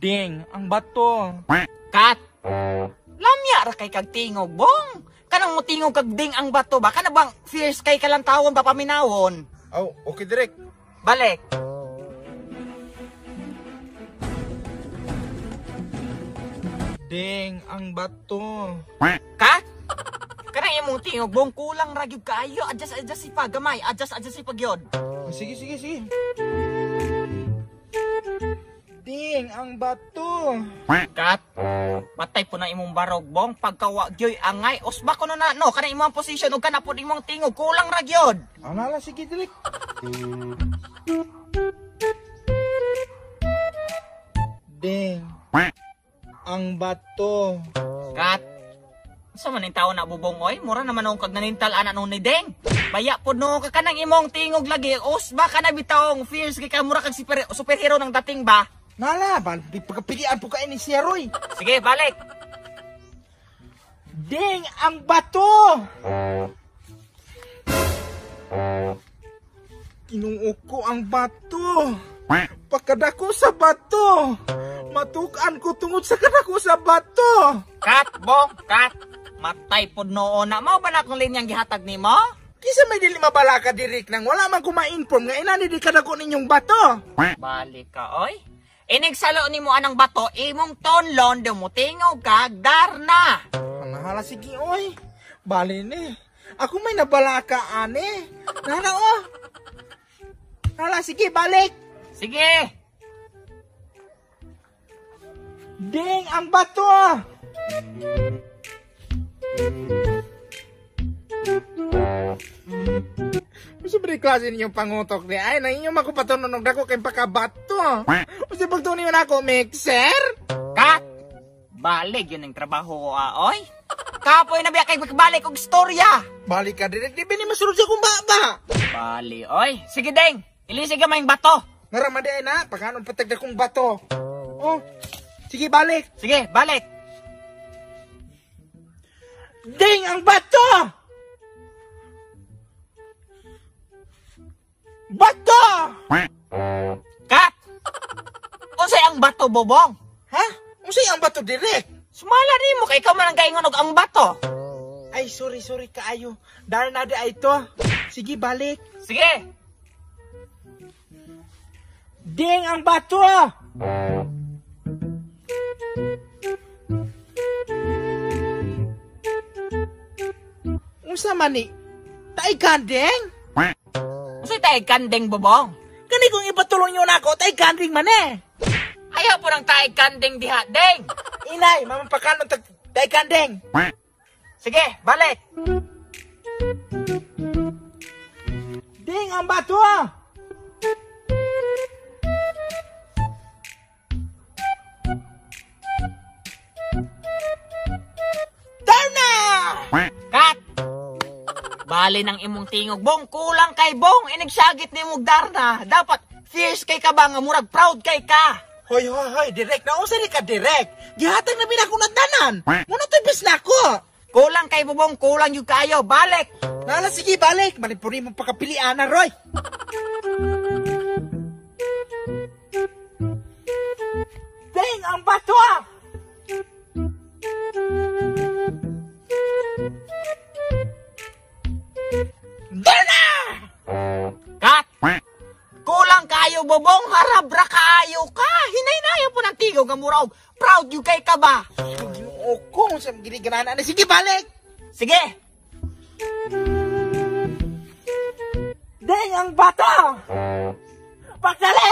Ding ang bato. Cut! Lamya ra kay kag tingog, Bong. Kanang mutingog kag ding ang bato ba? Kana bang fierce kay kalantawon ba paminawon? Oh, okay direk. Balik. Ding ang bato. Cut! Kanang imong tingog, Bong, kulang ra gyud kaayo. Adjust, adjust si pa gamay, adjust, adjust si pa gyud. Oh, sige, sige, sige. Ding ang bato. Cut! Patay po na imong barog, Bong. Pagkawa gyoy angay, usba ko na na no, kanang imong position ug kana pud imong tingog, kulang ra gyud. Anala, sige direk. Ding ang bato. Cut! Sa man ning tawo na bubong oy, mura naman nung kag nanintal ana nung ni Deng. Baya pud no ka kanang imong tingog lagi, usba ka na bitawong fierce kay ka mura kag superhero ng dating ba? Nala, pagkapilian po kayo ni siya, Roy. Sige, balik. Ding ang bato! Kinuo ko ang bato. Pagkadako sa bato. Matukan ko tungod sa kadako sa bato. Cut, Bong, cut. Matay pod noon na. Mao ba na akong linyang gihatag nimo? Kisa may dili mabalaka direk nang wala man ko ma-inform nga inani di kadako ninyong bato. Balik ka, oy. Inig salo nimo anang bato, imong tonlon dumutingog kag darna. Pangahala, sige, oy. Bali ni. Ako may nabalaka ane. Nana, oh. Hala, sige, balik. Sige. Ding ang bato. Gusto ba klase ninyong pangutok ni? Ay, na inyo makupatunog dako kay pakabato. Gusto pagtunin mo na ako, mixer? Cut! Balik yun ang trabaho ko, oy. Kapoy na biya kay balik og istorya. Balik ka direk, di ba ni masunod sa kong baba? Bali, oy. Sige, Deng. Ilisig ka may bato. Naramadi ay na, pagkanon patag na kong bato. Oh, sige, balik. Sige, balik. Ding ang bato! Bato! Cut! Unsay ang bato, Bobong? Ha? Unsay ang bato direk? Sumala nimo kay ikaw man ang gaingon og ang bato. Ay, sorry, sorry kaayo. Dahil na di ay to. Sige, balik. Sige. Ding ang bato! Unsa man ni? Taig kanding? Unsay taig kanding, Bobong? Kani kung ipatulong niyo na ako, taig kanding man eh. Ayaw po ng taig kanding diha, Deng. Inay, mamapakalong taig kanding. Sige, balik. Ding ang bato! Darna! Cut! Bali ng imong tingog, Bong. Kulang kay Bong. Inigsagit ni imong darna. Dapat fierce kay ka ba nga murag proud kay ka. Hoy, hoy, hoy. Direct na. Unsa ni ka direct? Gihatag na binakong nagdanan. Muna to'y bis na ako. Kulang kay Bobong. Kulang yung kayo. Balik! Nala, sige, balik. Manipuri mong pakapilian na, Roy. Ding ang bato! Darna! Cut! Kulang kayo, Bobong. Harabra kaayo ka. Hinay-nayo po ng tigog ang muraog. Proud you kay ka ba? Ginoo ko. Sa giniganana na. Sige, balik! Sige! Ding ang bato! Pagdali!